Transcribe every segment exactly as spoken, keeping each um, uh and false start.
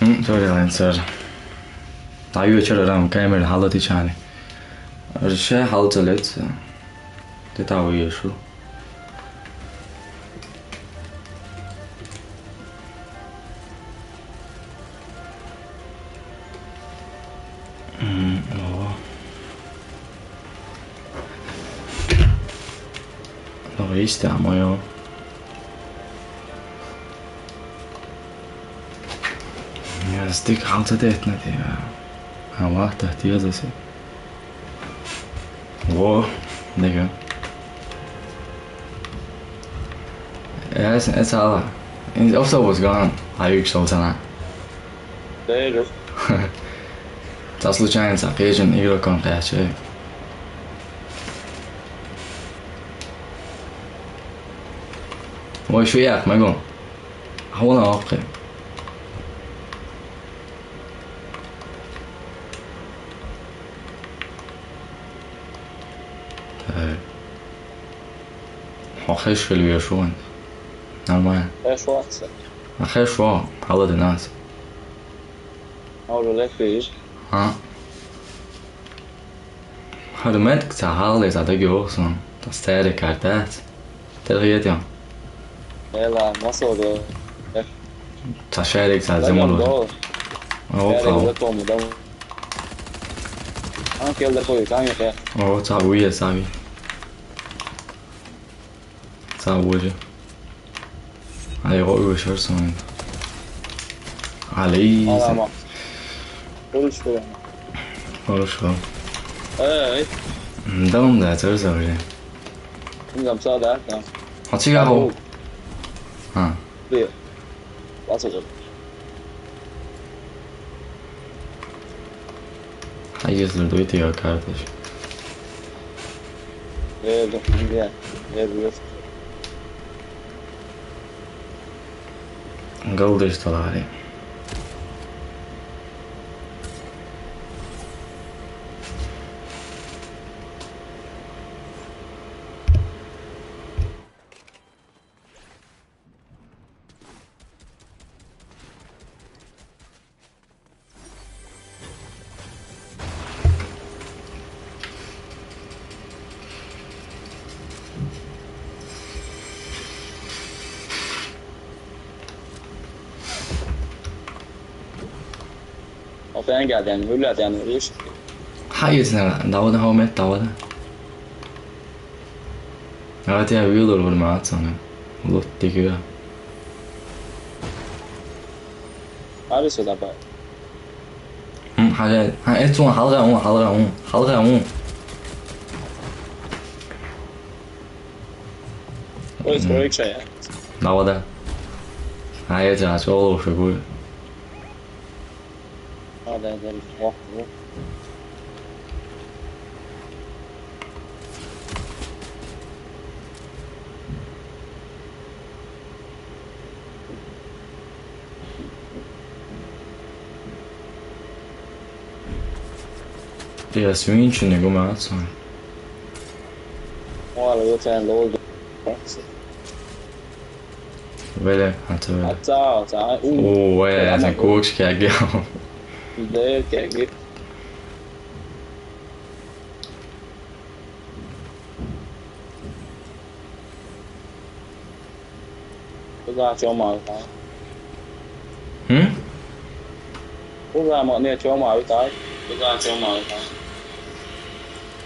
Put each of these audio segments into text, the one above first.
М, sorry, Лэнсер. Та юу ч ором камера халати чани. Рше халцалец. Тэ та уешу. М, о. Логично, моё. Ja, das Ding haut halt echt nicht, ja. Aber das hier ist es. Wo? Digga. Ja, ist, ist aber. Ist auch so was gone. Habe ich schon sana. Değilim. Та случайно са кежин игроком каче. Ой, шо я, могу. А вон окей. Так. Хохеш хил вешуан. Нормально. Хеш ватса. А хеш во, хала де нас. Ага. Har du møtt så herlig at det går sånn? Da ser jeg hva det er. Det er det, ja. Ela, nasıl oldu? Taşayarak sadece olur. Oh, tamam. Tamam, geldi koyu, tamam, yok ya. Oh, tabii, uyuyor, tabii. Tabii, uyuyor. Ay, o uyuşursun. Ali. Alama. Konuştu yani. Konuştu. Ee, Tamam da, tabii, tabii. Bilmiyorum, sağ da, tamam. Açık abi. Ha. Bir. Basacağım. Hayırdır, duydu ya kardeş. Verdim, gel. Verdim. Kaldı işte bari. Og fanden gerne, gerne, øl er gerne, øl. Har I sådan en dagde, har med dagde? Ja, det er jo dårlig mat, sånn. Lott i kua. Har du så dabei? Hm, har jeg, har jeg to halvre om, halvre om, halvre om. Oi, så var det ikke skje. Da var det. Nei, jeg tror jeg skal holde for god. Ja, det, det er litt rart, det. Det er svinskjønne gommer, altså. Nå er det jo til en lov. Vele, atsevele. Atsa, atsa, ai, uu. Uu, ei, ei, sen kuuksi kägi. Dei kägi. Kuka se oma yhtään? Hm? Kuka mä niin se oma yhtään? Kuka se oma yhtään?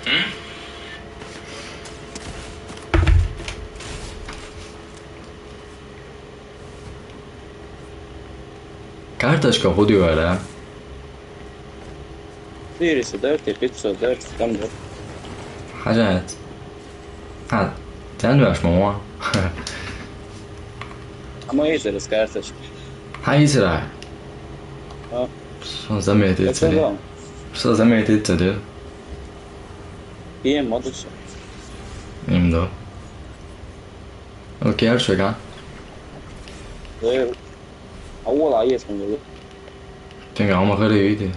Hm? Kartaška hudivara. Piirissä dört ja pizza dört, tam dört. Hajat. Ha, den var små. Ama iyidir kartaş. Ha, iyidir ha. Ha. Son zaman etti. Son zaman etti. Bien, modus. Imdo. Okay, er sjøga. Awal ayas kan gulu. Tenga ama kare yidi.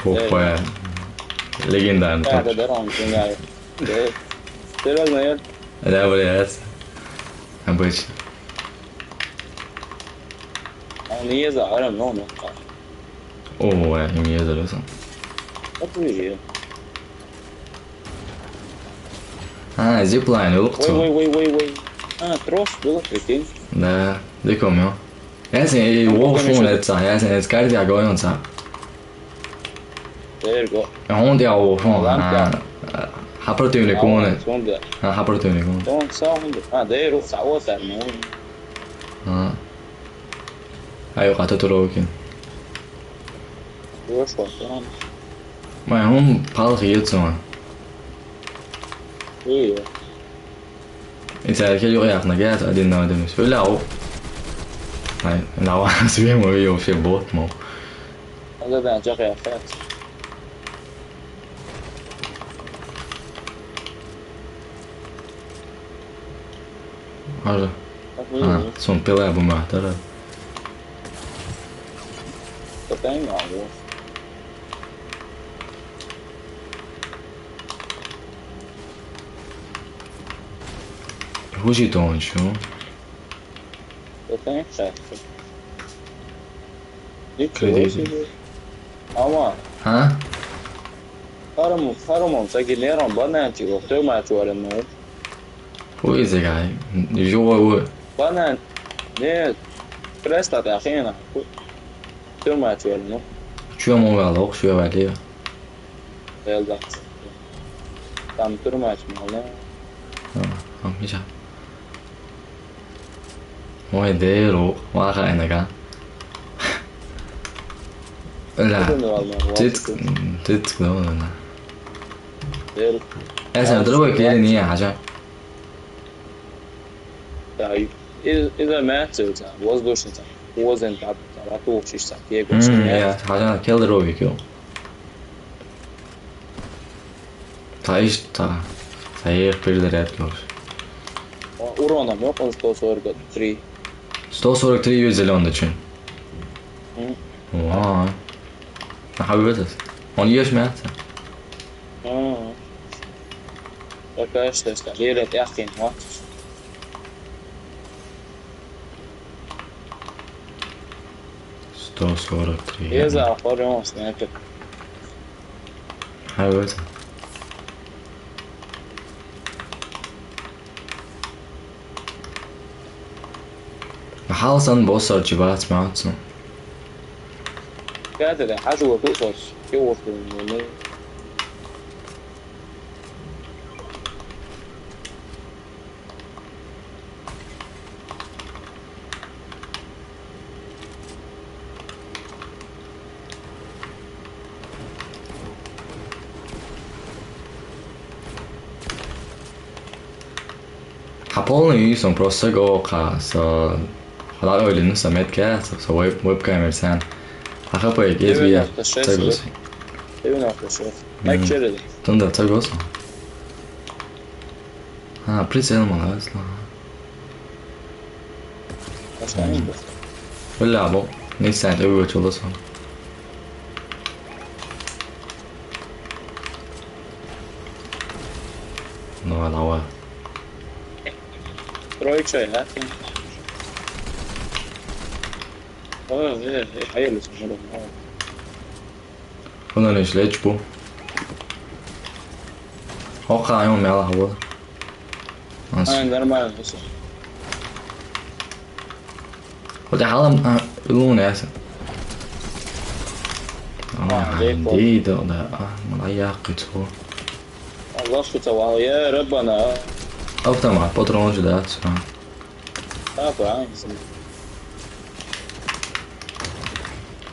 Hoppa. Legendarno. Ja, da, da, on, tenga. Te razumeš? Da, bre, jaz. Обычно. Он не за арам, но, но. О, я им езаль. Вот видишь. А, зиплайн, улук Ой, цо. ой, ой, ой, ой. А, трос было, прикинь. Да, диком, ё. Я с ней, Ну, вов конечно. Шон это, я с ней, скажи, я говорю, он сам. There you go. Он я вов Шон. Лампа. А, а противник он. Сонда. А, а противник он. Он сам, а, there you go. А, вот так, ну. А. Ай, юкъа тутуруукин. Хорошо, он. Май, он палх ецума. Ой, Итак, я юкъа яхна гад, один на один. Всё, ляу. Ай, ляу, с вами вообще бот, мол. надо да, чё я факт. Ара. А, сум пила бу ма, тара. Потом, а, вот. Хужи тончу. Потом, сейчас. Ничего Кредит. Себе. Ама, А? харам, харам, он саги нерон банан чего, кто мать варим, ну. Who is the guy? Жо. Банан. Нет. Просто тахина. Кто мать варим, ну. Чё могал, ох, чё вали. Элда. Там турмач, мало. А, а, миша. Ой, деро, ваха энага. Ла. Кто не вал, мало. Тит, тит, да, да. Дел. Эсэ, другой кели не, хажа. Да, и, и, и за мяч, это, воздушный, там. Возен, там, там, а то учишься, бегаешь, М, мяч. я, хажа, кел другой кел. Та иш, та. Та эх, перезарядка уж. Урона мог, он сто сорок три. Сто сорок три ю зелёный чин. М. Вау. А, хабетас. Он ешь мясо. А. Такая что, что, еле тяхкин, вот. Сто сорок три. Я за хорон снайпер. Хабетас. Халсан боссор чибац мац. Кадре, хажу вот тут, вот, и вот, ну, Хапол на юй сон просто го ка со хала ойлин со метка со веб веб камер сан. Ахапай гезбия. девяносто шесть. Цагус. Девяносто шесть. Мэг череди. Тунда цагус. А, прицел малас. Останем. Вэлэ або. Нийт сайн өвөө чулуусан. Ноо лава. Троечай, да? О, э, э, а я лесу, ну, ну. Хоноо нэш лэч бу. Оха юм яла хабо. А, нормально, всё. Хотя халам лун яса. А, А, дей по. Ди да да. А, мала я кыцо. الله سبحانه وتعالى، يا ربنا. Автомат патрон же да. А, правильно.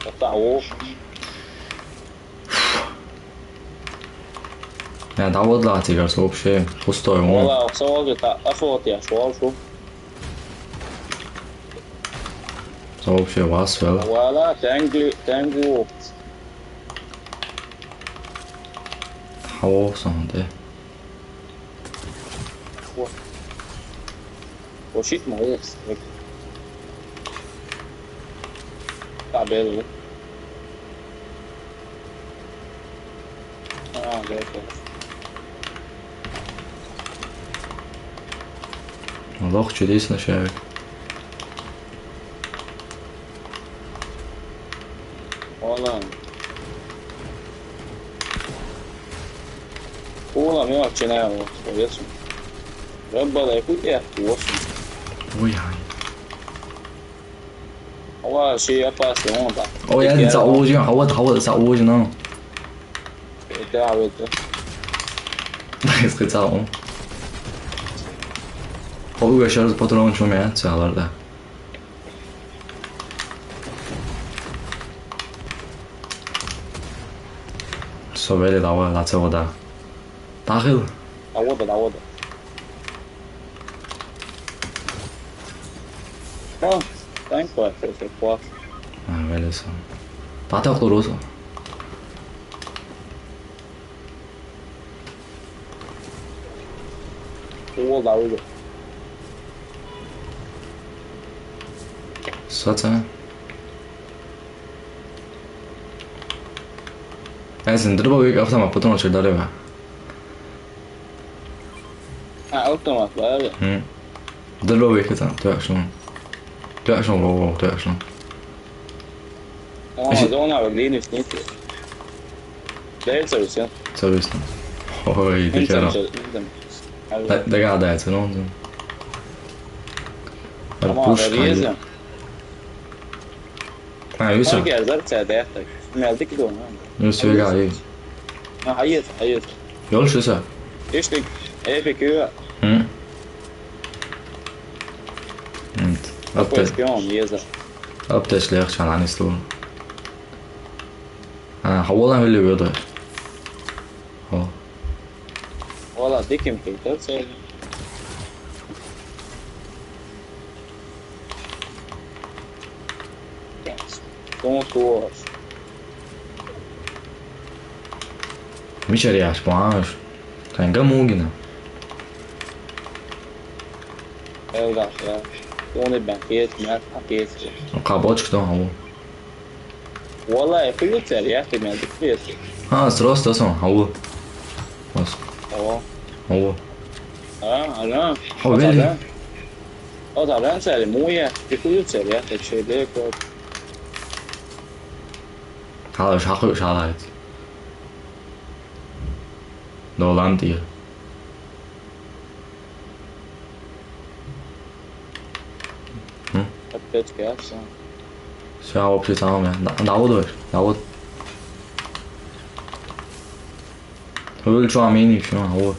Отдаву. Я да вот ла тигр вообще пустой он. Вала, савал же та, а вот я шел, шу. Вообще вас вел. Вала, тэнгли, тэнгу. Хавсан да. Вот. Ошит молодец. Табел. А, да, это. Лох чудесно шарик. Olá. Olá, meu, aqui, né? Olha só. Rabba da kuya kuwasu. Ui, ai. Awa shi apa se onda. Oh, ya, it's all you. How what, how it's all you know. Ete a wete. It's all. How we share the patrón şu me, ça var da. So böyle da var, that's all da. Tahil. Awa da, awa da. Oh, thank God, for the fuck. Ah, böyle so. Pata kuruso. Ого, да, уже. Сата. Эзэн дэрбэ вик автомат, потом очередь дали ба. А, автомат, да, да. Хм. Дэрбэ вик это, точно. Точно, во, во, точно. О, зона в линии снимки. Да, это всё. Соответственно. Ой, да. Догадается, но он. Тамам, арпушка. Реза. А, Юсуф. Герзар цядэ так. Мелдик дона. Юсуф гай. А, ает, ает. Ёл шуса. Иштик. Эпик ю. Хм. Апта. Шпион, еза. Апта шлях чанан исту. А, хавалан вели вёда. О. Вала диким кыйтар цели. Тон туош. Мичари ашпаш. Танга мугина. Элгаш, я. Тони бен кет, мят, кет. Кабочка тон хаву. Вала, я хуйцер, я ты меня дикпес. А, срос, да сон, хаву. Ос. О. Хаву. А, ага. О, вели. О, да, да, цели, муя, ты хуйцер, я ты чебе кот. Хала, шаху, шалайт. Долан тир. Хм? Опять кэс. Всё, вообще самое. Да, да, вот, да, вот. Вы чё, амини, всё, вот.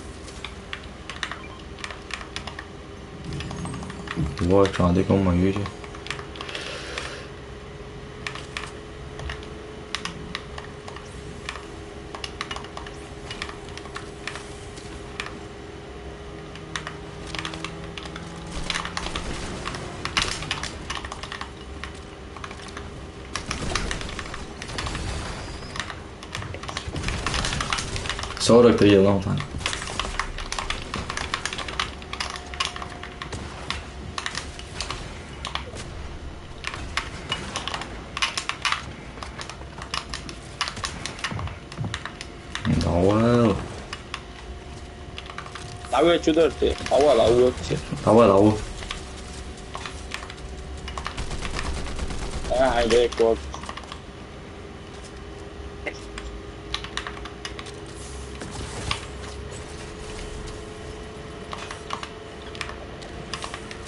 Вот, чё, ты кому юзи? Сорок три, long time. Давай. Давай, чудо ты. Давай, давай, давай, давай. А, ай, дай код.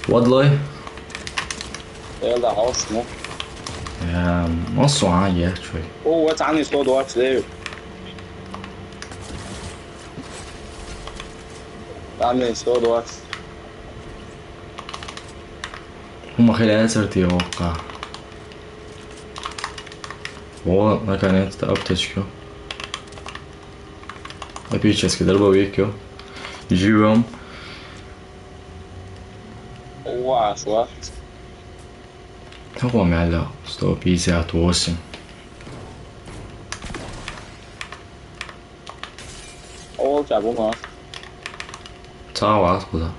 What, Lloyd? Well, the house, no? Yeah, most one, yeah, actually. Oh, what's on this road? What's there? On this road, what's? Хума хилэ сэрти окка. О, наконец-то аптечка. Эпический дробовик, ё. Живём. Уа, шуа. Какого мяля? Сто пятьдесят восемь. О, чабума. Цаава, куда?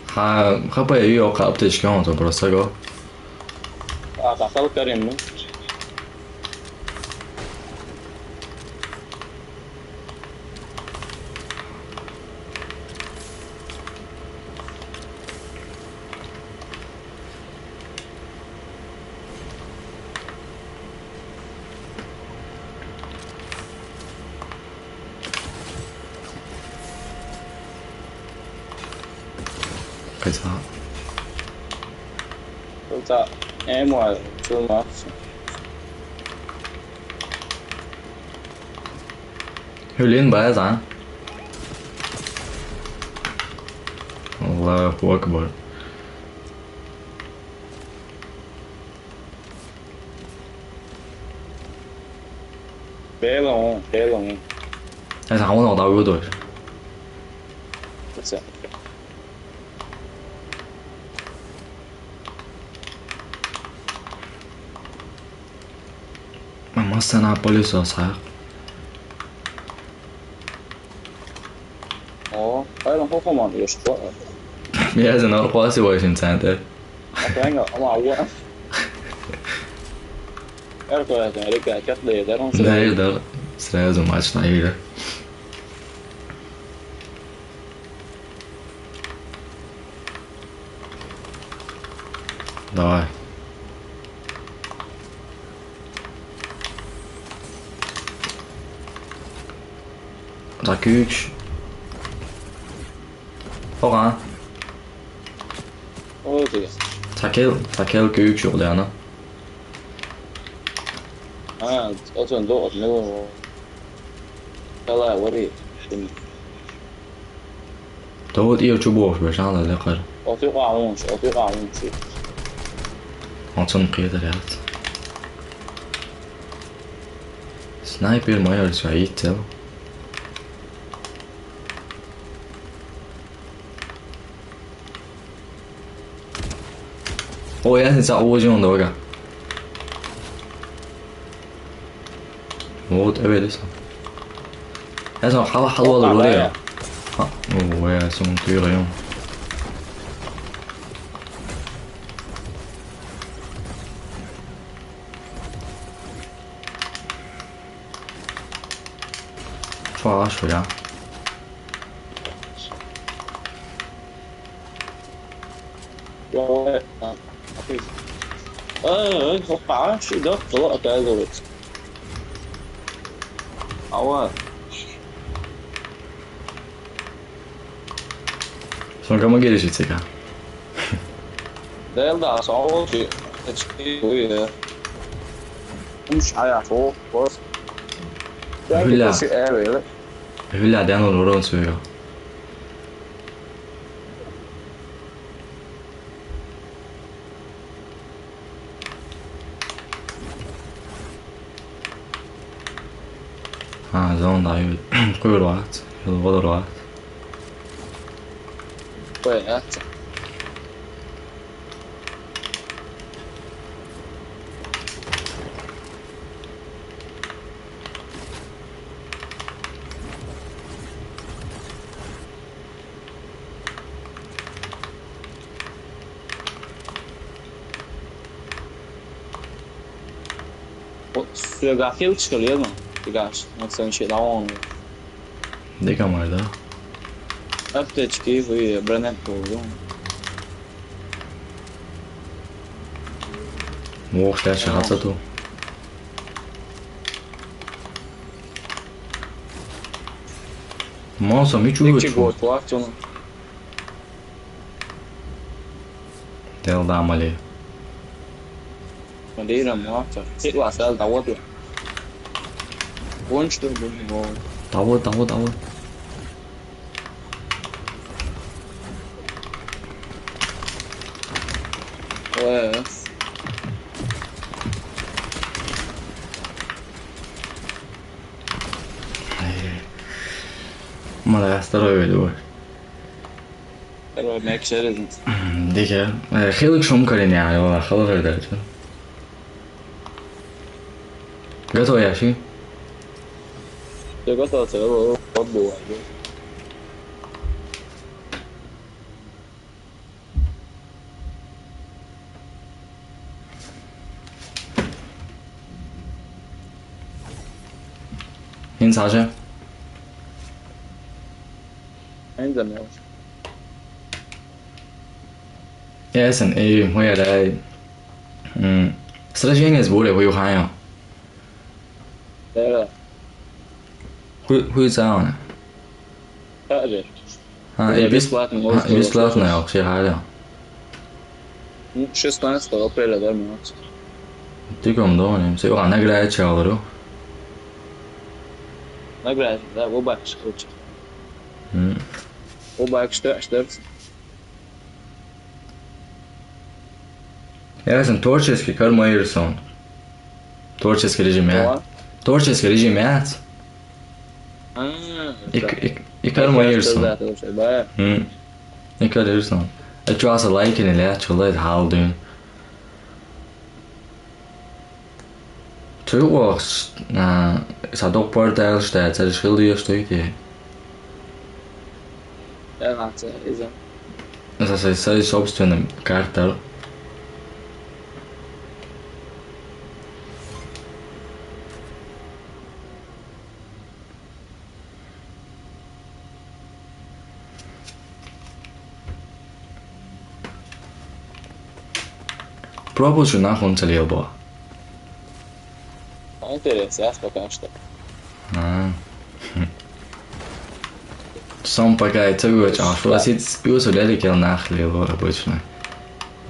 Ха, хапа, её аптечка, он там просто го. А, пошёл Карим, ну. It's hot. What's up? And what? Too much. Hur lin baya zan. Allahu Akbar. Pelo, pelo. Esa, vamos não, dá o dois. What's up? Mamma sana polisi olsa. О, айрон хохоман ёшко. Меня за нор полосы очень центр. А ты anga, ama wa. Эрко это, река, кет ле, дарон. Да, да, сразу матч на игры. Давай. Taküüks. Oga. Odi. Takel, takel küüks juliana. Ah, oton do ot no. Kala wari. Tawad iyo chubo be shan la lekar. Otu qawun, otu qawun. Oton qiyada lat. Sniper ma yar sa yitel. O ya sa o jun doga. What ebe this? That's not how how all the way. Oh yeah, some three rayon. Try should I? Ja, ja. Aa, hoppa, shit, dat var geil, dat. Aua. Son kan man gire shi tsika. Del da, so, okay. It's good, yeah. Msh aya fo, boss. Hula. Hula, den har du råd, Suga. Ha, zone da ju. Kuivat. Kuivat. Suga kil çıkarıyor mu? Birkaç. Nasıl şey daha onu. Ne kamarda? Hep de çıkıyor bu ya. Brenet oldu. Mo, işte, şahasa tu. Mo, so mi çuğu. Çıkıyor bu, bu akşam. Del da mali. Madeira muerto. Sit wa sal da wot. Bunch to bunch. Tawo, tawo, tawo. Yes. Mala asta lo vedo. Pero make sure isn't. Diga, eh, heel ik soms kan in ja, joh, half er dat. Gato ya, sí. Yo gato se lo puedo jugar. Hin saje. Ainda não. Esen, e, hoja da. Mm. Sraženie zbore, hoju hajo. Era. Hui, hui zaone. Saje. А, э, бес-, бесплатно, а, бесплатно, вообще, реально. Ну, шестнадцатого апреля, да, минут. Ты ком дома, не? Все, а, награда чего, говорю? Награда, да, в бакш, короче. М. В бакш, что, что? Я говорю, творческий, Карл Майерсон. Творческий режим, я. Что? Творческий режим, я. А, и, да. И, и Карл Майерсон. Да, тоже, да. М. И Карл Майерсон. А чё, аса лайки не лет, чё лайк халдын? Цуйугъахс, а, са докпар дайлшта, цариш хил деш тойти. Яна ца, иза. За сай, сай собственным картал. Пробуй, что нахуй он целил был. Интересно, я пока что. А. Сом пока и целил, а что сит, юсу лели кел нахлил обычно.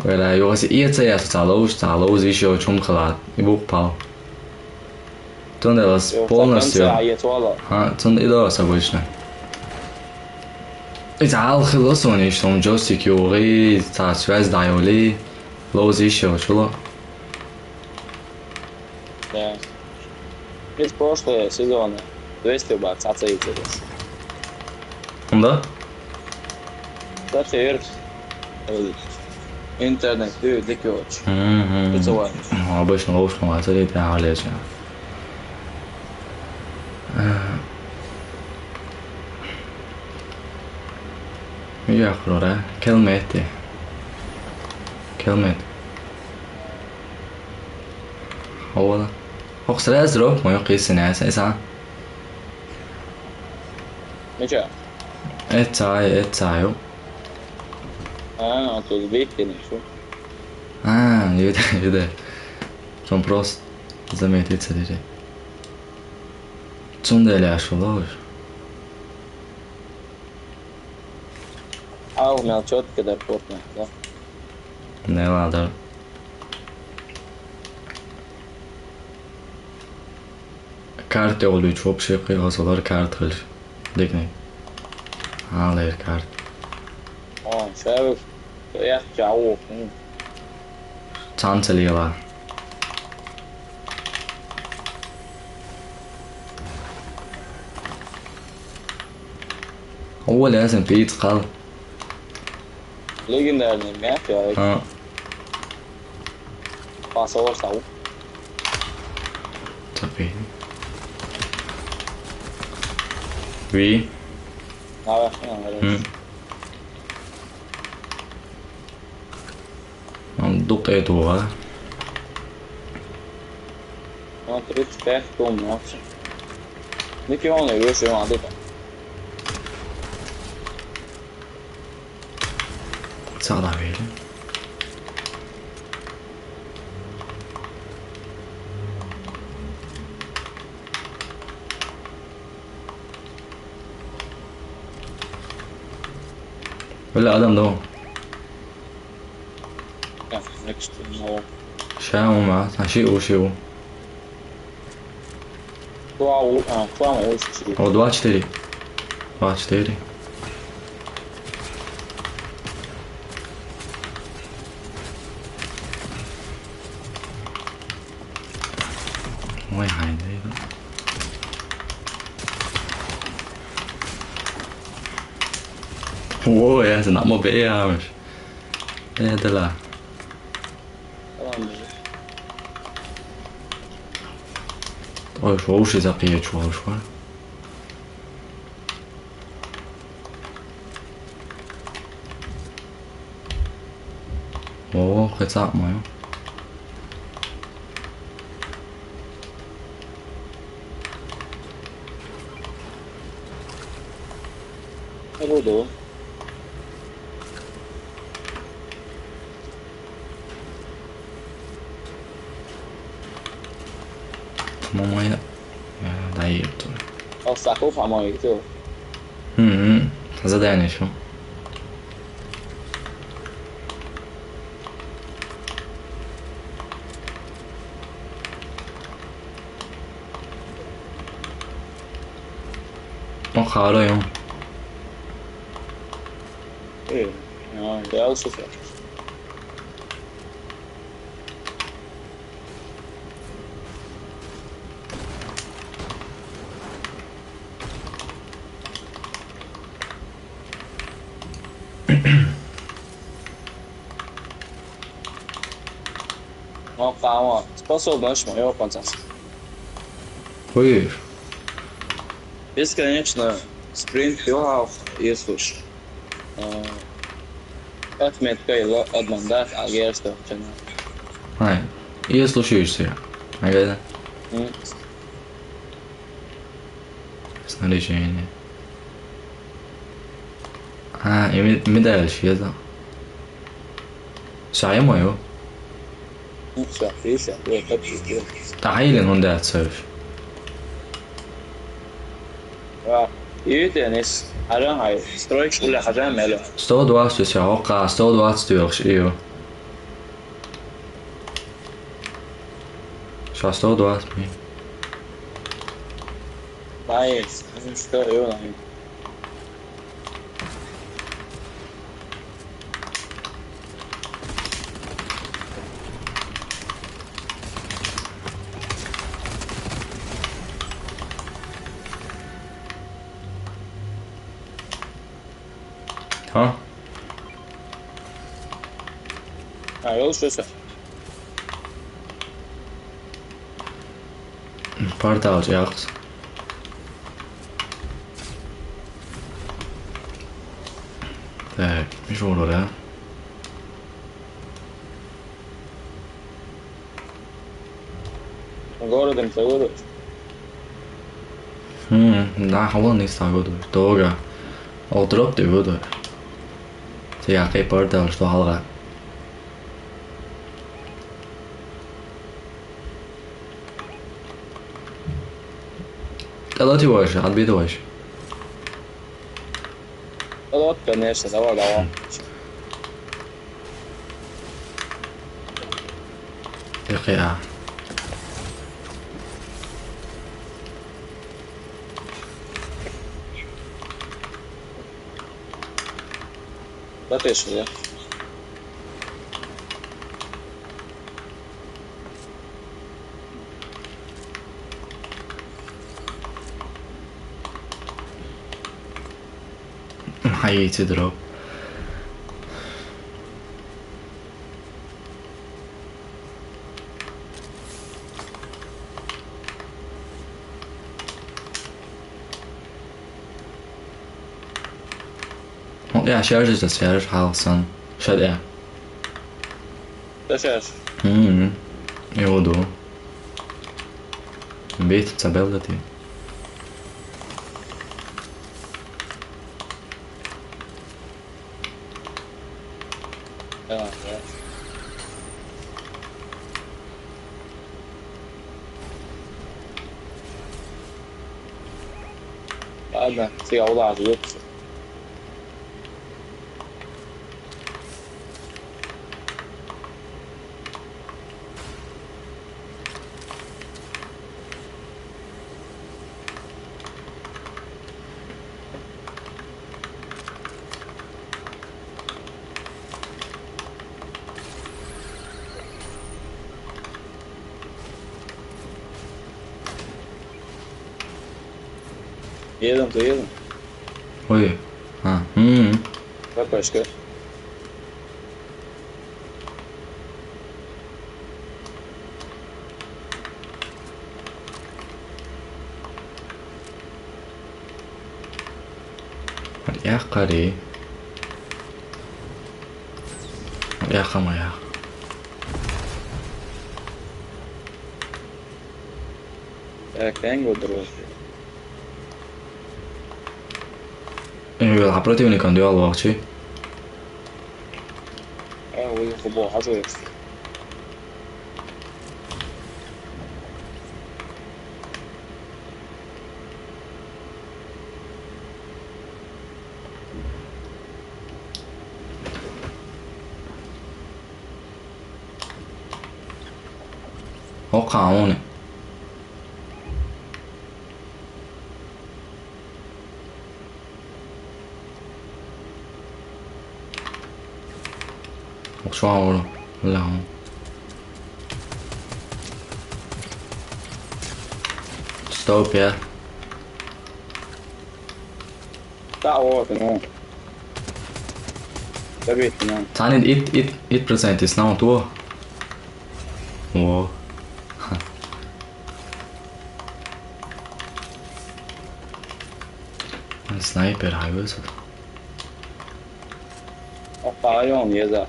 Вела, югаси иеца яса ца лоуш, ца лоуз ещё чум халат. И бук пал. Цундела полностью. Ха, цунда и лоуз обычно. И ца ал хилос он ещё, он джойстик юри, ца связь дайоли, лоуз ещё чуло. Да. Из прошлого сезона двести баксов оценится. Да? Зачем? Интернет, ты дикёч. Мгм. Обычно лучше молодцы, это алеча. Я хлора, келмети. Келмет. Хавала. Хох сразу дроп, моё кисинес, эса. Ну чё? Эцай, эцаю. А, а тут бейте, не что? А, юда, юда. Сон просто заметить садири. Цунделя шулош. А, у меня чётко, да, плотно, да. Не ладно. Карт ёгълуч вообще, къигъа солар карт хилч. Дикни. Алер карт. О, шавук. Я чау. Цанцелила. О, лезем пиц къал. Легендарный мяч, я. А. Пасовар сау. Цапи. Ви. Ава, ава. М. Ам дукъ эдуа. А, тридцать пять тонн, вообще. Ники он и выше, он адыка. Цала вели. Вели адам да. Так, next, no. Ща ума, а, ши у, ши у. Клау, а, клау, ой, ши. О, два четыре. Два четыре. Ой, хайди. О, я знаю, мо бе, я, миш. Э, да ла. Ой, шо, уши запьет, шо, шо. О, хэца моё. Буду. Мамая. Я, да, это. Ал саху хамай, это. Хм, Задание ещё. Ну, хорошо. Э, а, да, слушай. Ма къаман способность ма ёкъанцас. Ой. Бесконечно спринт, ёгъав, если уж. Э, отметка его одна, да, а я что, чё надо? Ай, если уж всё. Ага, да. М. Снаряжение. А, и ме-, медаль ещё есть, да? Всё, я мою. Ну, всё, видишь, всё, вот так и сделал. Та хайлын он да отцовь. А, и Денис, аран хай, строишь уля хажан меле. Сто двадцать всё, ока, сто двадцать вёрш, ио. Сейчас сто двадцать. Найс. Ну что, ё, найс. А? А, ёлшеса. Портал чакс. Так, миш болур, а? Городым сагыды. Хм, да, хаван не сагыды. Дога. Олтроп дегыды. Сяхи портал, что халга. Далати ваш, отбит ваш. Вот, конечно, давай, давай. Эх, я. Да ты что, да? Хайти дроп. Ну, я сейчас же засвяжешь, Халсон. Сейчас я. Сейчас. Мгм. Я уйду. Бейте, забыл ты. Да, да. Ладно, всё, я улажу, выпустил. Едем, то едем. Ой. А, м. Какой скажи? Яхари. Яхама я. Так, тэнг удро. Э, а противник он дёл вахчи. А, вы хубо хазуешь. Oqqa, uni. Oqqa, uni. Lan. Stop ya. That was no. Tabii ki no. Tani it, it, it percent is now too. Wow. Sniper, I was. Oqqa, jon jeza.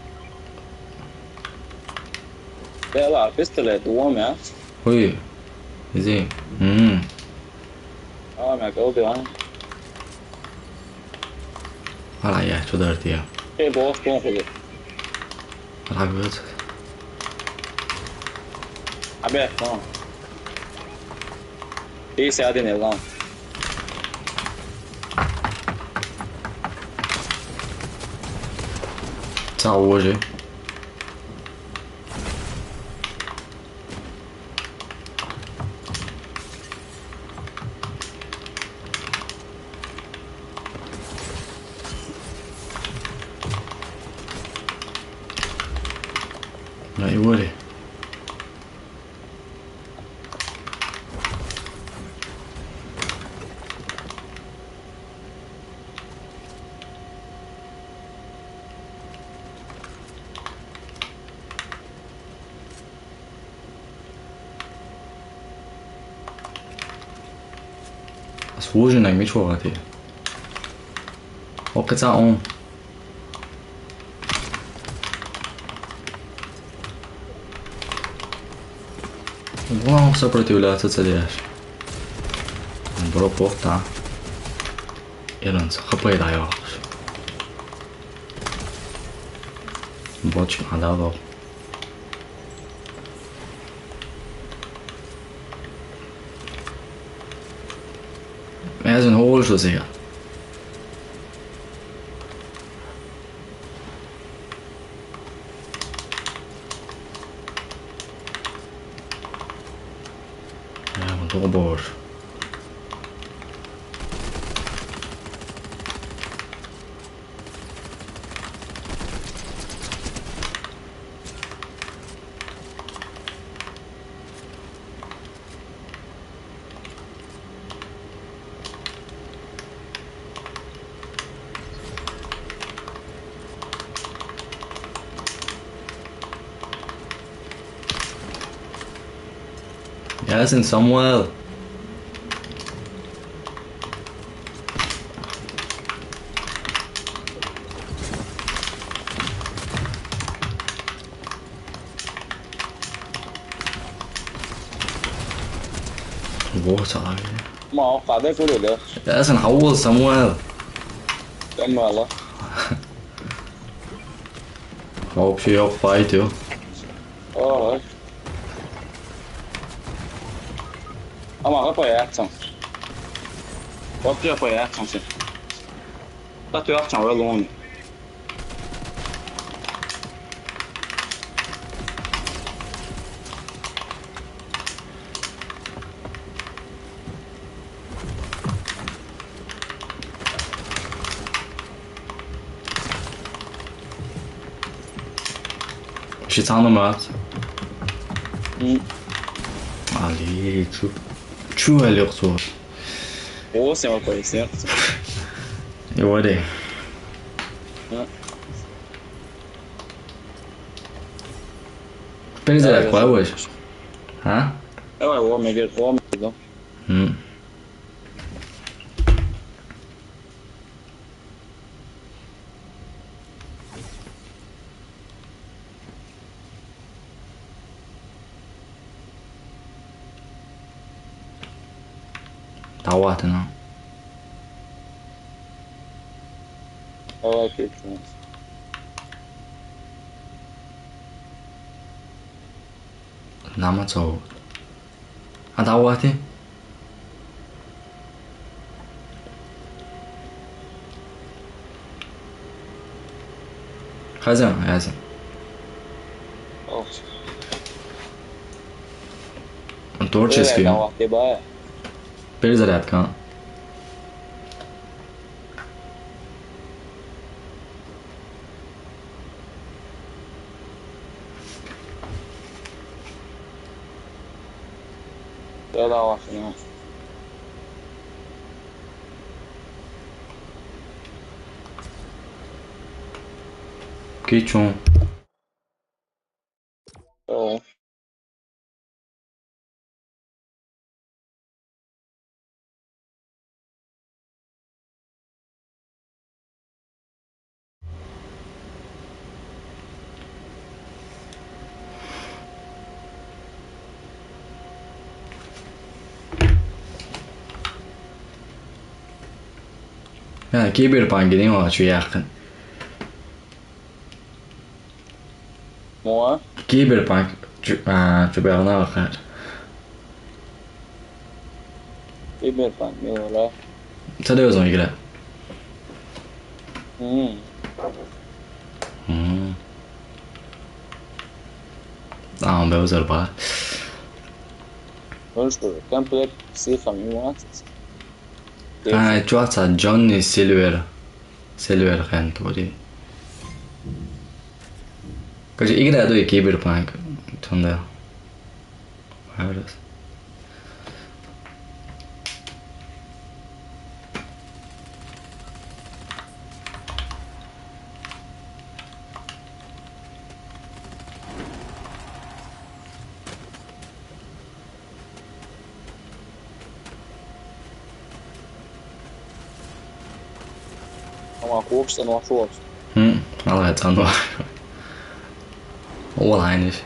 Bela, pistolet, uome. Ui. Isi. Mm. Aa, me gauti, aa. Ala, ja, čudar ti ja. Ei, boss, kon kuli. Ala, gud. Abe, no. Ei se adin elan. Sa uože. Ai, uori. Služi naj mi čuvati. Opet sa on. Uglavnom se protivljaca, co delaš? Bro, pofta. Jedan sa H P dajo. Bočka, da, da. Jaz sem hol so sicher. Ja, want toch boos. Yes, in Samuel. Wo, sorry. Ma, oqqa, de, kuli de. Yes, in Samuel. Samuel. Samuel. Hope you fight you. Aa. Ama ka pojatsan. Otti ja pojatsan se. Tatu ja atsan ue luni. Šis anumat. Mm. Ali, ču, ču ali oqsor. Ovo se ma pa isi. Jo, ade. Ja. Penzela, ja, koja je? Ha? Evo, ovo mi je, ovo mi je. Mm. Tauohtena. Aa, kiitos. Nama tso. A tauohti. Kaisa, ja se. Oh. Творческий. Перезарядка. Кичун. Ha, Cyberpunk gideyim ama şu yakın. Mua? Cyberpunk. Şu, aa, şu bir ana bakar. Cyberpunk, ne ola? Sen de özün ilgili. Hmm. Hmm. Tamam, be özel bak. Konuştu. Komplet psiha mi muat? Ha, čuvaca Johnny Silver. Silver Hand, vodi. Kaže, igra do i Cyberpunk. Onda. Virus. Ama koks en var soos. Hmm, alla et anno. Ola ainis.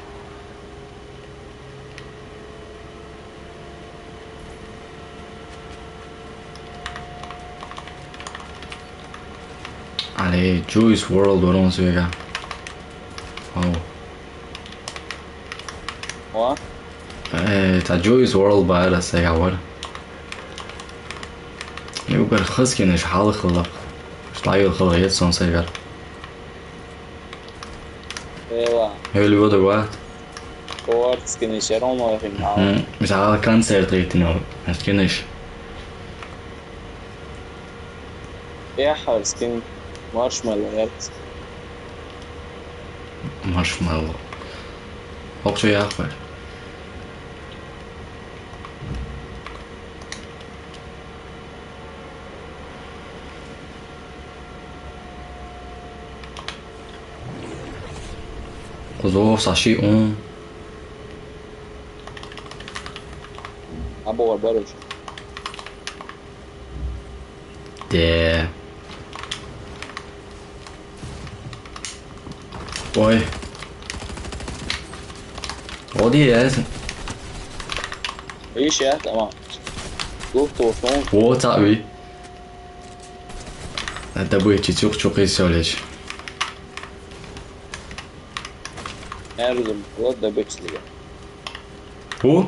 Ali Juice World, var on svega. Oh. Ua? E, ta Juice World ba era svega, var. Ju ker hëskiniš halëhlak. Šlajul halë jet son svega. Eva. Öyle bir de var. Kovartskiniš er ono finala. Mhm. Mesela koncert ritini o. Hëskiniš. Ehar skin Marshmallow, evet. Marshmallow. Okçu ya var. Kuzov, saši un. Abo var barış. De. Oj. Ovdje je. Više, ja, tamam. Luft, luft, luft. Ovo, ta vi. Da bude će cuk, cuk i se oleći. Erzum, lo da beći liga. Hu?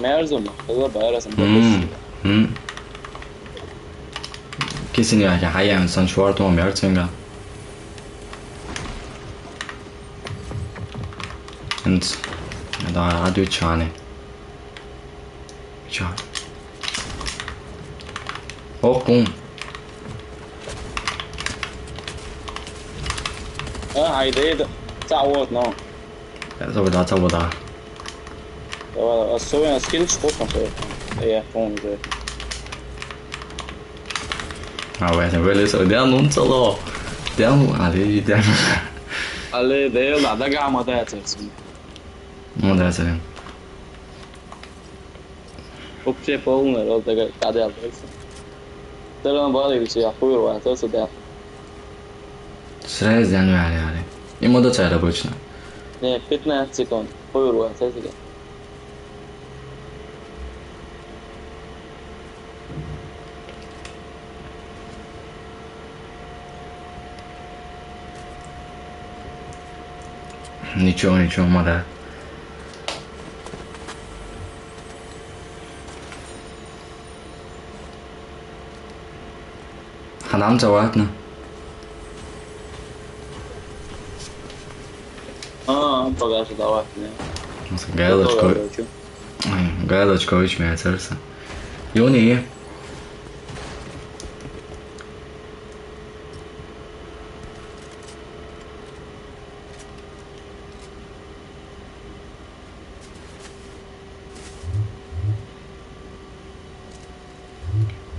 Merzum, lo ba, erzum da beći liga. Hmm. Kesin ya, ya, hayır, sen şu ortamı mı yaptın ya? Ent. Da, hadi üç tane. Üç tane. Okun. Ha, haydi, haydi. Sağ ol, no. Sağ ol, sağ ol. Особенно скин, что там? Я помню. А, в этом вылез. Де он цело. Де он, а, де, де. Але де, да, да, гама, да, это. Ну, да, это. Вообще полный, вот такая кадя. Все равно балли, я хуй, это сюда. Сразу, да, ну, я, я. Ему до царя обычно. Не, пятнадцать секунд. Хуй, это сюда. Ничего, ничего, мада. Ханам заватна. А, пока что давай, не. Галочка. Галочка очень нравится. Юни.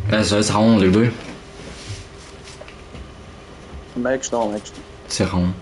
Essa é a um livro. Como é que estão? Como é que estão? Serrão.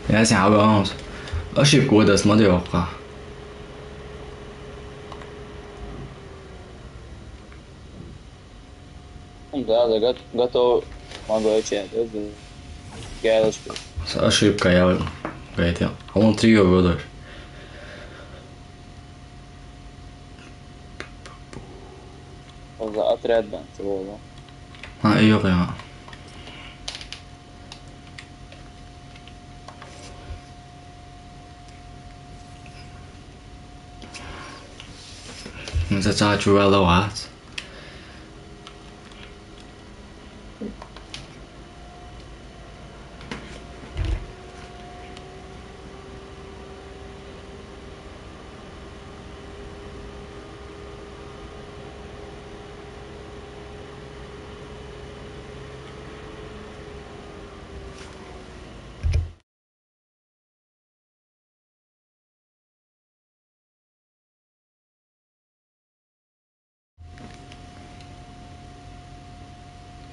Ja, sie haben uns. Ошибка, да, смотри, окра. Да, да, гот- готов. Могу отвечать. Галочка. Ошибка, я говорю. А он три года. Oʻzi отряд bilan. Ha, yoʻq, yoʻq. Misol uchun, chuvalar bor.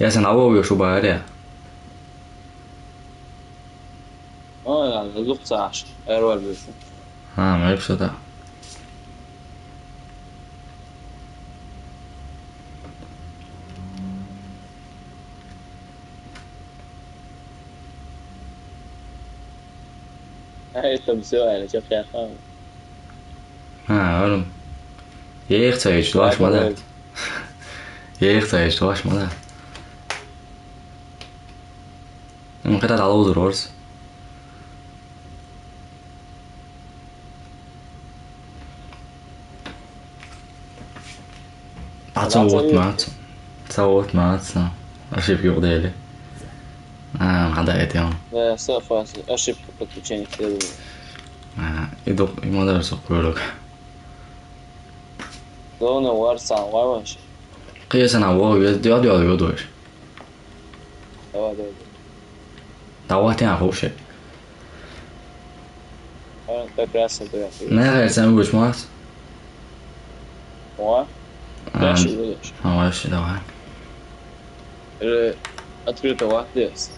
Ja, sen avogi šuba ere. Aa, yani, luksaš, erwal bilsin. Ha, ma ipsata. Ай, это всё, я сейчас приехал. Ha, oğlum. Yeğik çay iç, dolaşma da. Yeğik çay iç, dolaşma da. М, когда дал узор орс. Ацо вот мац. Ца вот мац. Ошибки угадали. А, надо это он. Да, всё, фас. Ошибка подключения к серверу. А, иду, ему даже сокурок. Главное, варсан, варваш. Кыясан, а, вот, я, я, я, я, дочь. Давай, давай, давай. Давай, ты, а, вообще. А, как раз это я. Не, я сам будешь мать. О? А, дальше будешь. А, вообще, давай. Или открыто, вот здесь.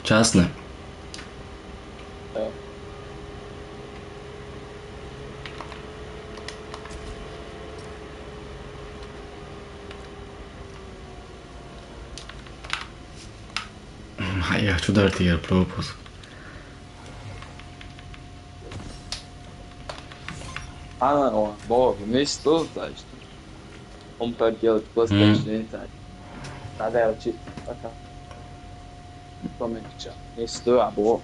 Частный. Да. Я хочу дать тебе пропуск. Она, о, бог, вместе тут, значит. Он поделать просто. М. Точно не так. Надо учить. Пока. Помягче. Не стой, а бог.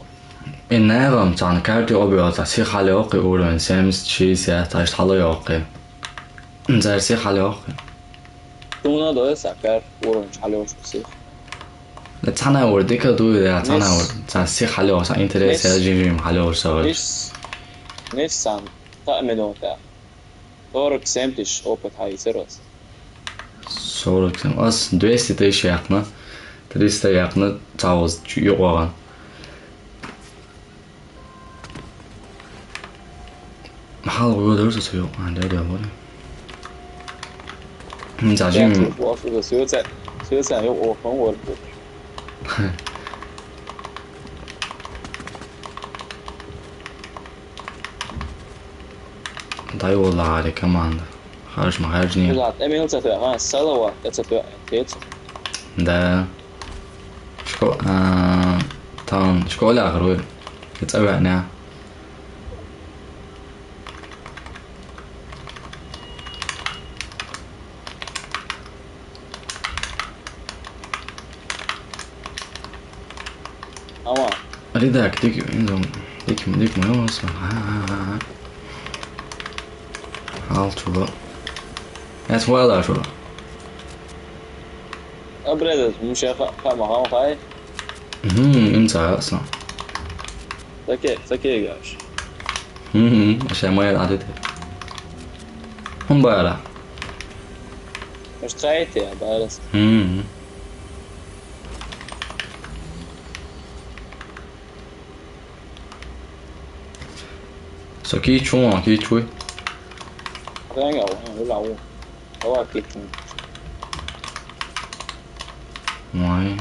И наверное, там каждый объёт, а все халёки уровень семьдесят, шестьдесят, а что халёки. Зар все халёки. Туна доя сакар уровень халёш кусих. Да цана ур, дика дуй, да, цана ур. Ца си халёш, а интерес, я жим жим халёш, савар. Нис, нис сан, та медон та. Сорок семь тысяч опыт хай сервис. Сорок семь. Ас двести тысяч яхна. Триста яхна, цауз, югъагъан. Hal gudursa suyu, anda da wani. Mun zaji. Wasu da suyu ta, suyu ta yau ofan wani. Dai wala da kamanda. Harsh ma harsh ne. Za ta mai ta ta ma salawa ta ta ta. Da. Шко-, а, там школа грой. Кицавяна. Ama. Али так, дик, инзом, дик, дик, моё. Ха, ха, ха, ха. Ал чула. Эс вала чула. Абреда, муша ха, ха, ма, ха, ха. Мгм, им ца, аса. Таке, таке гаш. Мгм, аша моя адете. Хум бара. Муш цайте, барас. Мгм. So, ki chun, ki chui. Venga, bueno, la u. Ava ki chun. Why?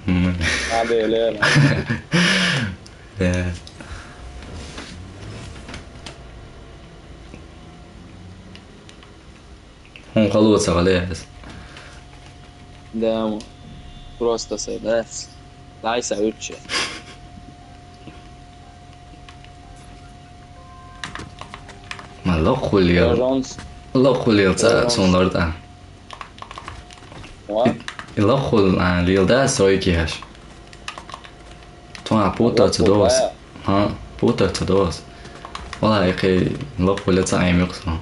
Mm. Ah, bele. Yeah. Хун халуца галес. Да, просто се, да. Дай са учи. Ма лохулил. Рожонс. Лохулил ца Рожонс. Сунларда. Ва? Илохул, а, лилда сойки хаш. Тон а путаться дос. Ха, путаться дос. Вала, яке лохул ца аймыксо.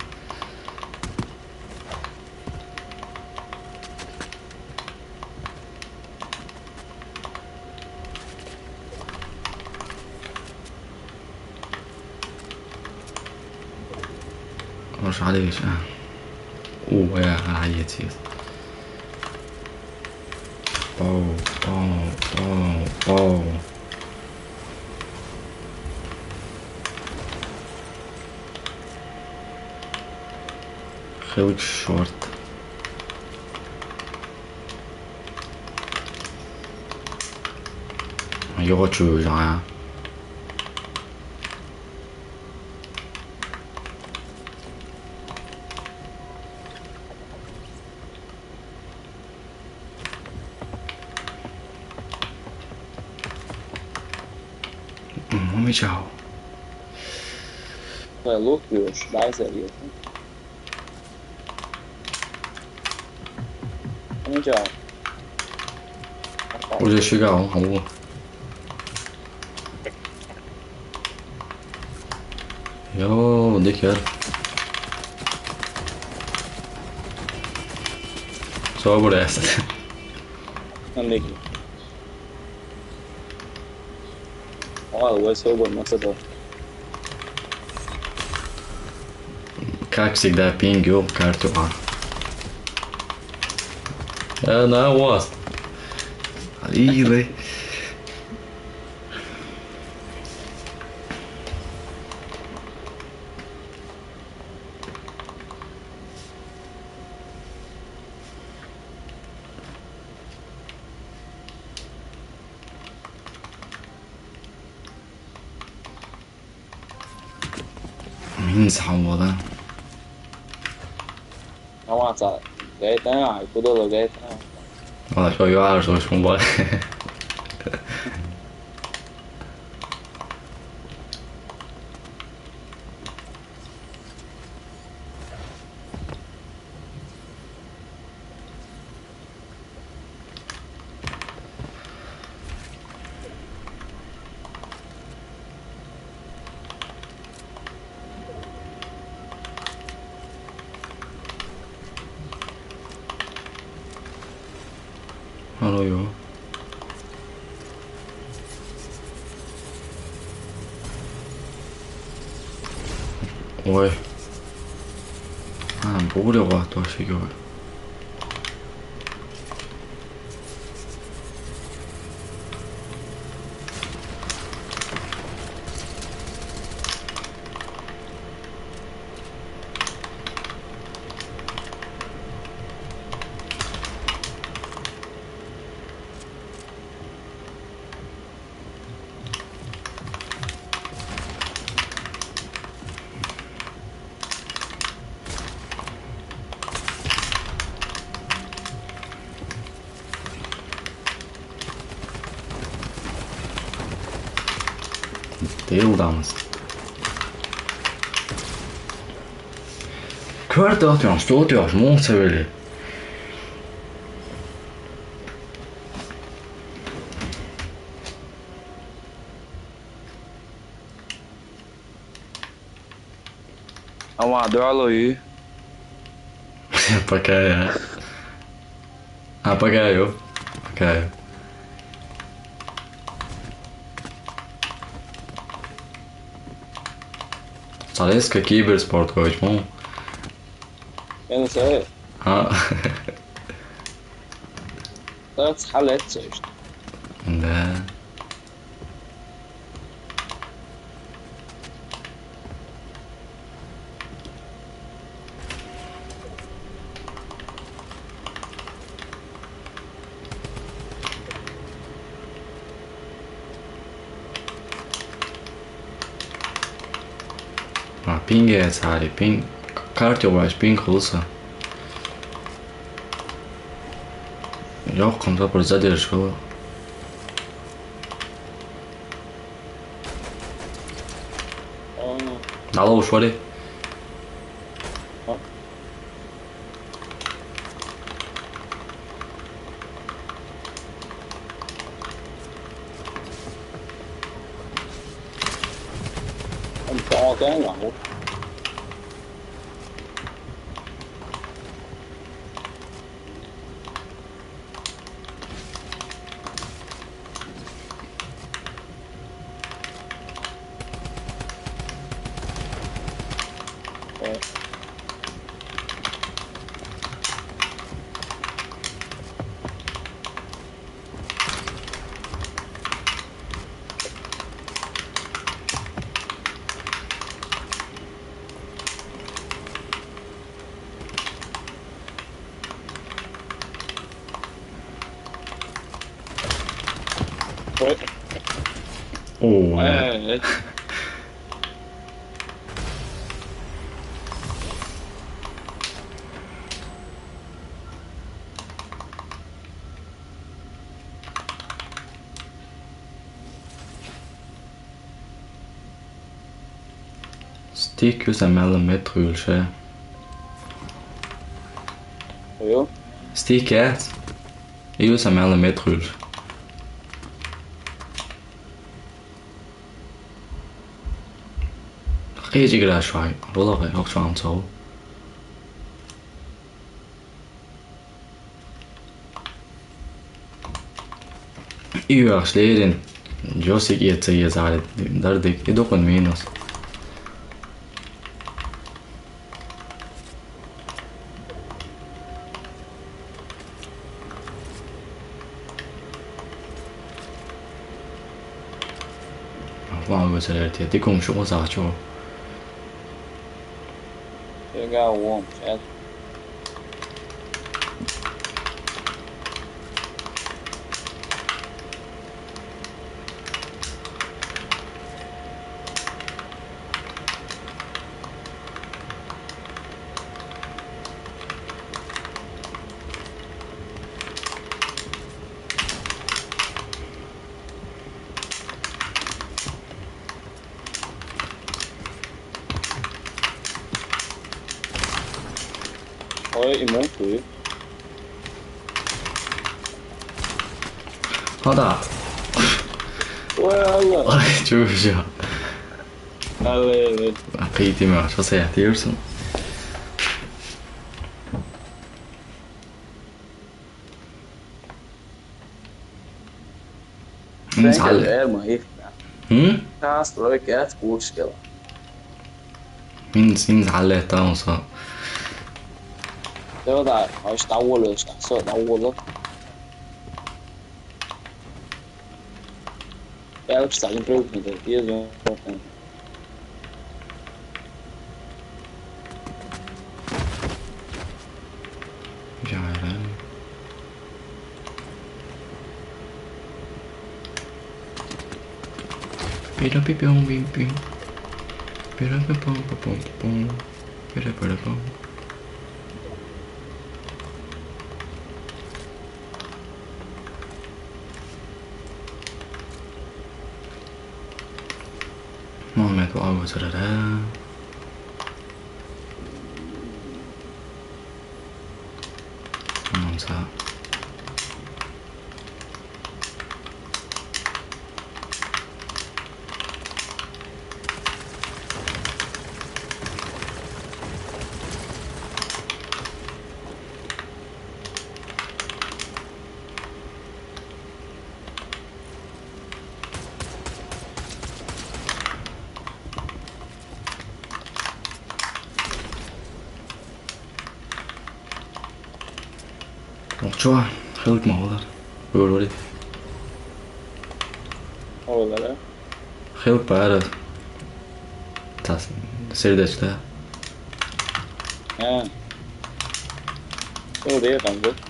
Ож алиш, а. О, я, а, я тиз. Пау, пау, пау, пау. Хелик шорт. Його чую, а. Мгм, чао. Ой, лук бьёшь, дай зарезать. Ну чё? Уже шагал, алло. Йоу, дикер. Собрес. Андрей. Ой, ой, собор, масадо. Как всегда, пинг, ёл, карту, а. Э, на вас. Алилы. Мин саамбала. Амаца, гайтана, куда ло гайтана? Вала, шо юар, шо шумба. Алло, ё. Ой. А, Pure vaattošīgo. Dildams. Kvart atjauns, stūtjauns, mūsevili. Ama dualo yu. Pakāja. A, pakāju. Pakāju. Sāliska kibersport, ko viņš mū. Viens ir. A. Tāds halets ir. Da. А, пинге цари, пинг, картёваешь, пинг луса. Лёгком запор задерживал. Алло, ушвали. Ой. О, э, э. Stikk ut en mellom midtrulsje. Jo. Stikk et. Ut en mellom midtrulsje. Rejig la shwai. Wallah, hoq shwai so. Iwa slirin. Josik iet sa iet sa. Dardik. Idukun minus. Waan we se lerti. Dikum shu osa cho. They got warm, Chad. Oi, imuntu. Hada. Oi, Allah. Ay, çok güzel. Allah, evet. Aqıydıyım ya, çok seyahat ediyorsun. Minns alle. Er man ikke. Hm? Kast og ikke et godskjell. Minns, minns alle et annet, så. Te vot, ois tavvola, ois tavvola. Elks, tää on improvement, tiedä, joo. Jäädään. Pidä pipom pim pim. Pidä pipom pipom pipom. Pidä pidä pom. Mä oon meitä alkuun. Mun saa. Ocho, help me, hold on. Where, where? Hold on. Help, ääret. Taas, selitäks tää? Ää. Joo, det är fan gott.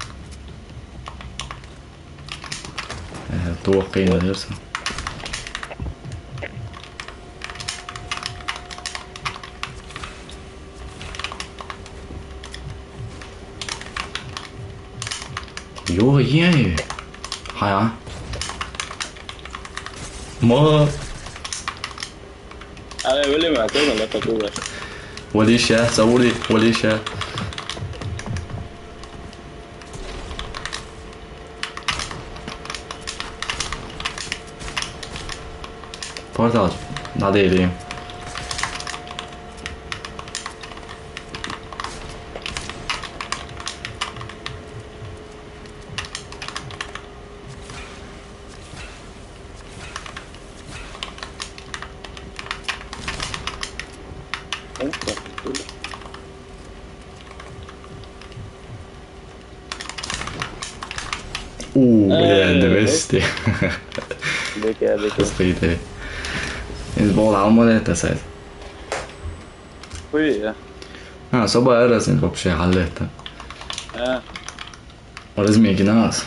Eh, tuo kiinni, jos. Joo, jee. Haja. Mä. Älä yli mä, tuolla lepä kuule. Walisha, sauli, walisha. Portal, na deli. Uh, ja, det vidste jeg. Det kan jeg, det kan jeg. Skit i det. En bål har man det, altså. Ui, ja. Ja, så bare er det sin вообще halvete. Ja. Og det er så mye knas.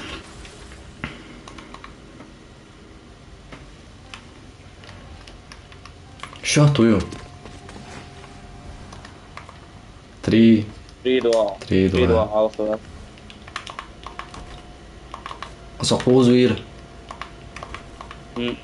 Shot, uju. Tri. Tri, dva. Tri, dva. Tri, dva, alfa. Og så på Zuir. Mm.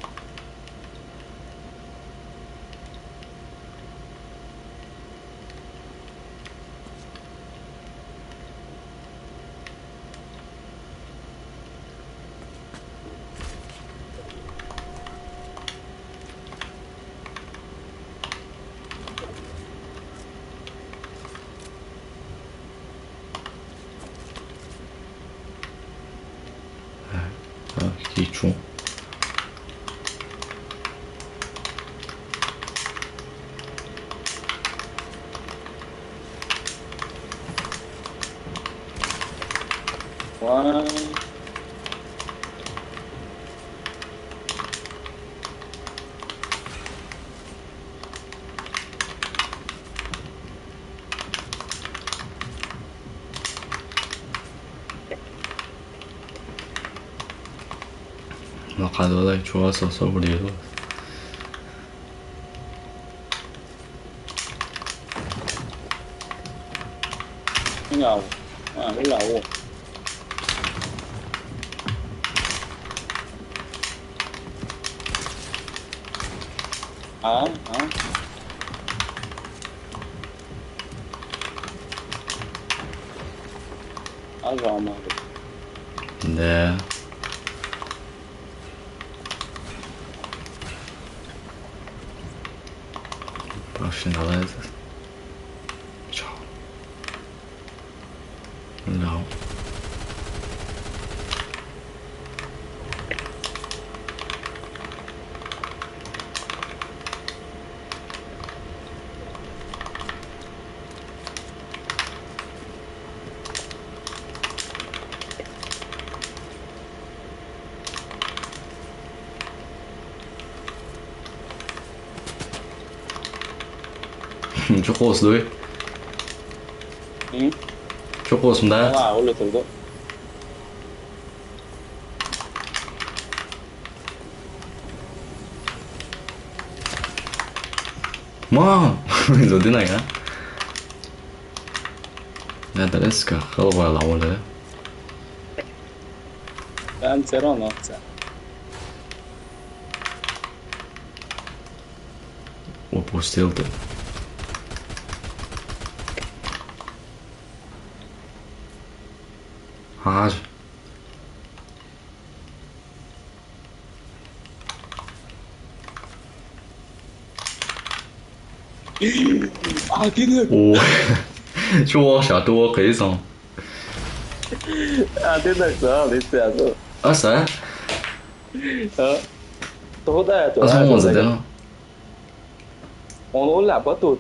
Kichu. One. Makadolay chuwa soso buriro. Nga wo. Ah, nga wo. Ah, ah. Azama. Да. Пошли на лазер. Чё? No. Hm, çok olsun, değil. Hı? Çok olsun da. Valla, öyle durdu. Ma, zo dinaya. Ne de reska, halva la ole. Ben Teron olsa. Opustil te. Har. Aa, det er... Oo. Çok aşağı, çok kıysan. Aa, det er så lidt, altså. Asa? Ja. Du, der er du. Asa, der er du. Onu öyle bak, dur.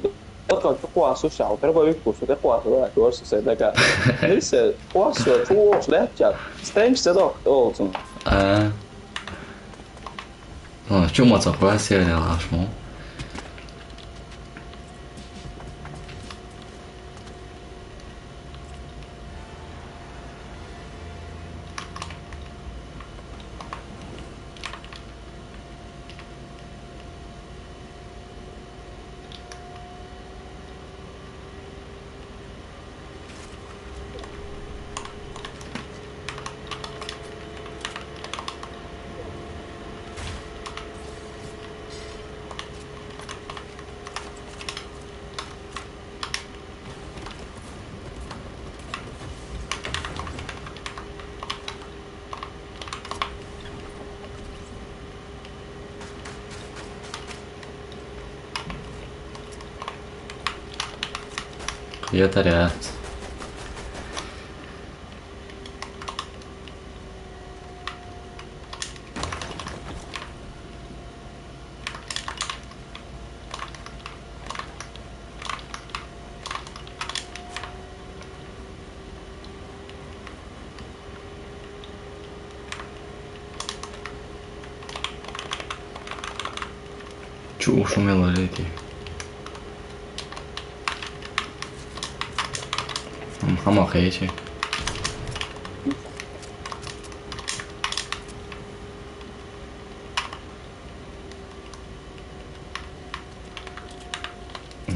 Bak, çok kuası şaltır, bak, bir kusu da kuası da, görürsün sen de. Neyse, kuası, çok hoş, ne yapacak? Stench de olsun. Aa. Aa, çok matah kuası ya, ya, şu. Yeter ya. Çok hoşuma geldi. Ama kayıcı.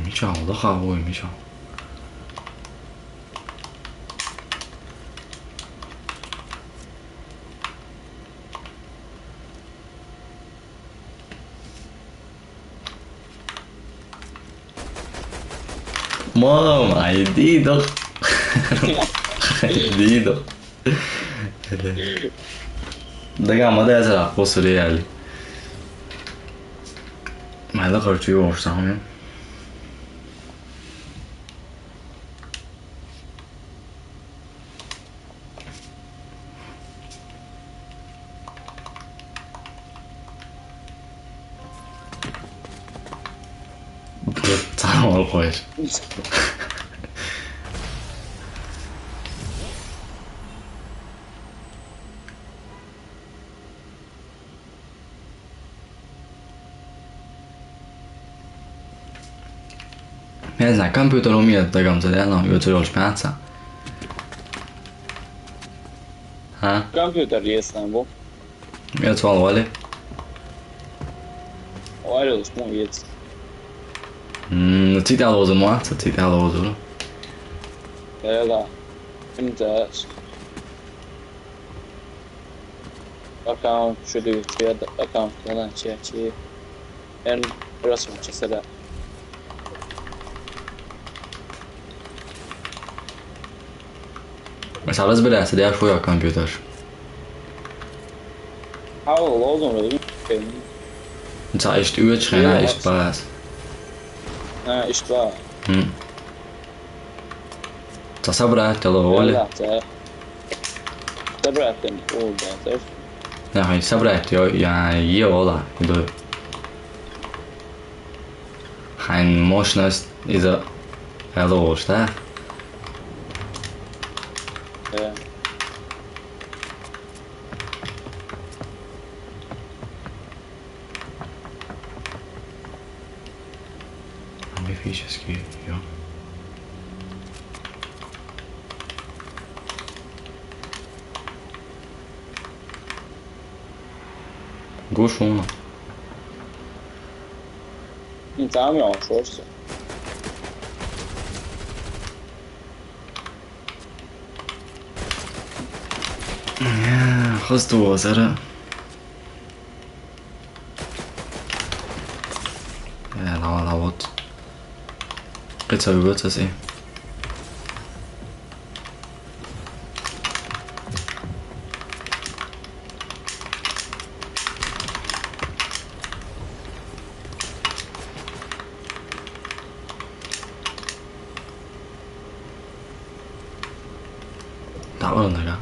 Michao, daha bu Michao. Mom, I did. I did. Daga ma da zara ko su reali. Ma da kartu yo sa. Tamam, koyar. Međutim, kompjuter umije da ga se dela, jutro još pjaca. Ha? Kompjuter jesam, bo. Jött valahol. Várj, most mondj egyet. Mm, citálózom, hát, citálózom. Ela. Mintäs? Account, should you share the account? Ela, share, share. En rasmi seda. Mas alles bele seda, jag får kompjuter. Hallå, de är inte. Sa ist üveg, ja, ist was. Nein, ist was. Hm. Sa sabra, te lo ole. Ela, se. Sabra, te lo ole. Ja, hei, sabra, te jo, ja, jo, ola. Hei, možnost iza, ela, šta? Ja. Wie viel Сейчас я. Go schon. Hm, da haben wir auch schon. Ja, hast du was, oder? Ja, da, da, what? Jetzt habe ich Uhrzeit, eh. Da war noch einer.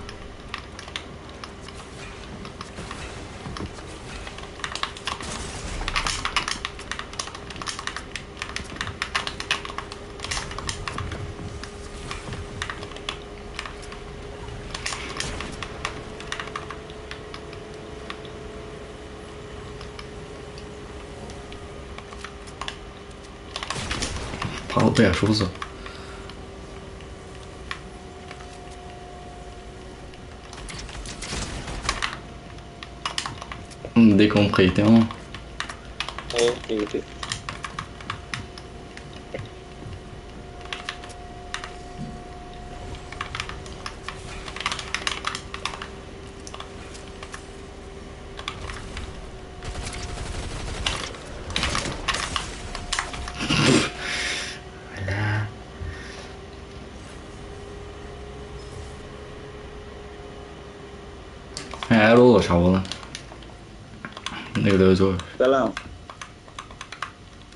Paul Bär, Schuss. Décompris, t'es en. Ok, ok. Voilà. Hə, əl olur, sağ olun. Ne qədər özü var. Salam.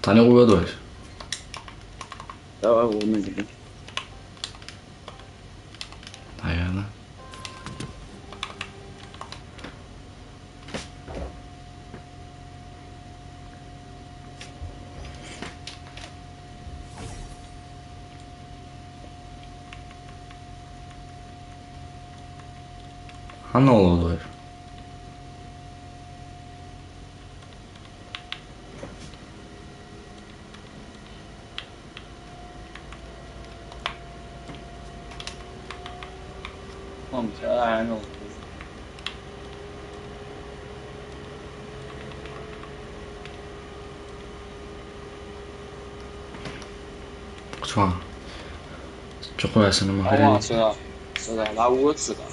Tanıyır bu kadar. Tamam, bunu dedim. Hayırlı. Ha, ne olur? Tamam, sen aynı oldu. Kuchwa. Chukwa sana mahari. Ama sana, sana la wutsika.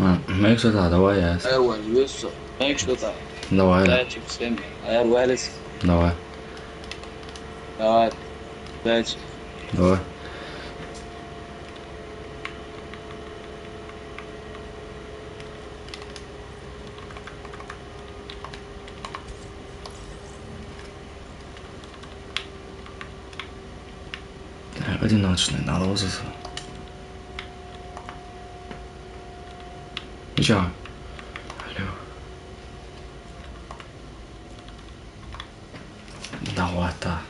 А, мек сюда, давай, я. Э, вон, весу. Мек сюда. Давай. Да, чипсами. А я валис. Давай. Давай. Давай. Давай. Так, одиночный, на лозу. Чё? Алло. Да вот, да.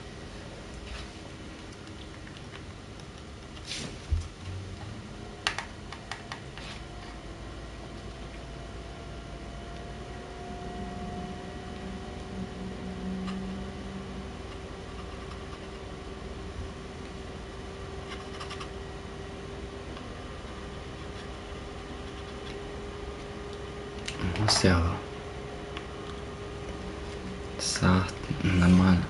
Marcelo. Certo, na mano.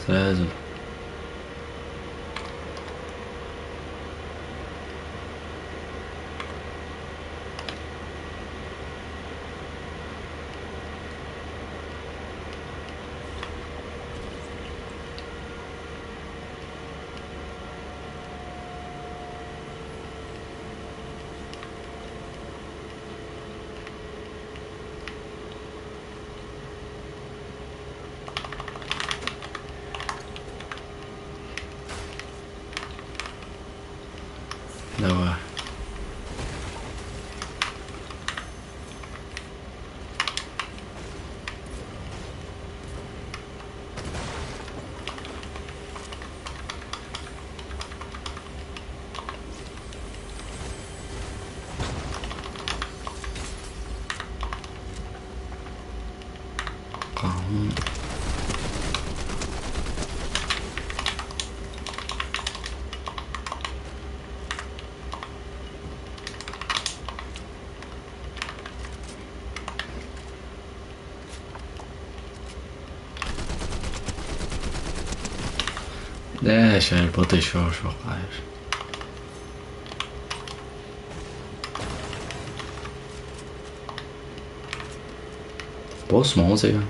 Сразу. Давай. Каһым. Дээшээ буташоо шокааш. Босс мөн заяа.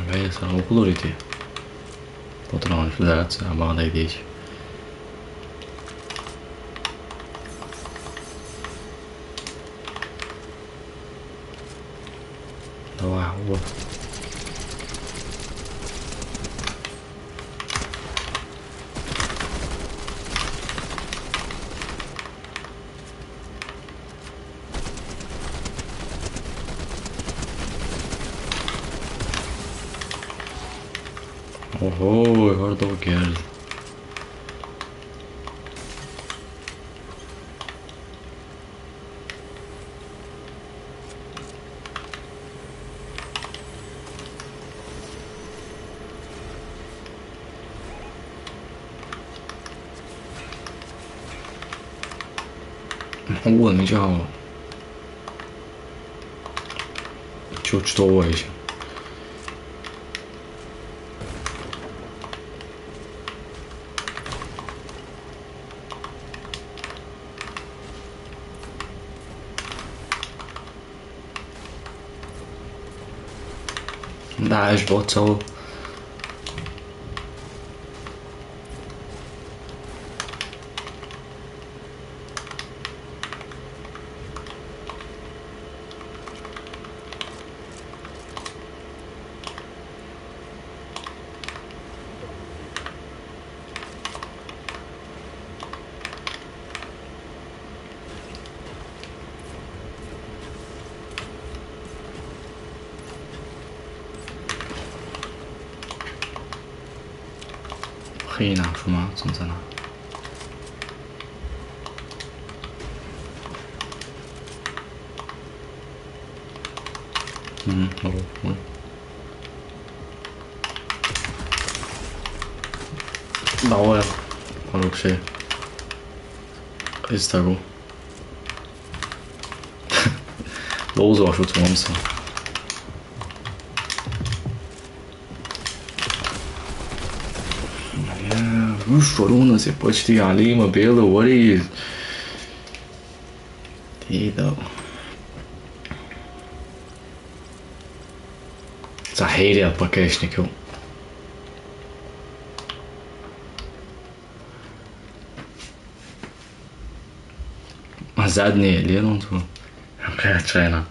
Бэйсэ окуло рити. Потом он федерация, а манда идиш. Давай, вот. Ого, гордо герд. Ого, ничего. Чё, что вообще? Да, аж вот целый. Хина шума цунцана. Мгм, ой, ой. Давай. Вообще. Из того. Лоуза вашу цумамса. Уж форуна се почти алима бело вари. Тидо. Сахирия покешников. А задние лен он ту. Какая чайна.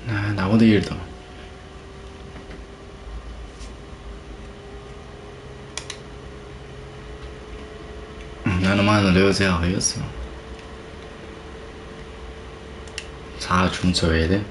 Наа, дагуу дээрдэ. Dann löse ich auch jetzt. Zahlschundsrede.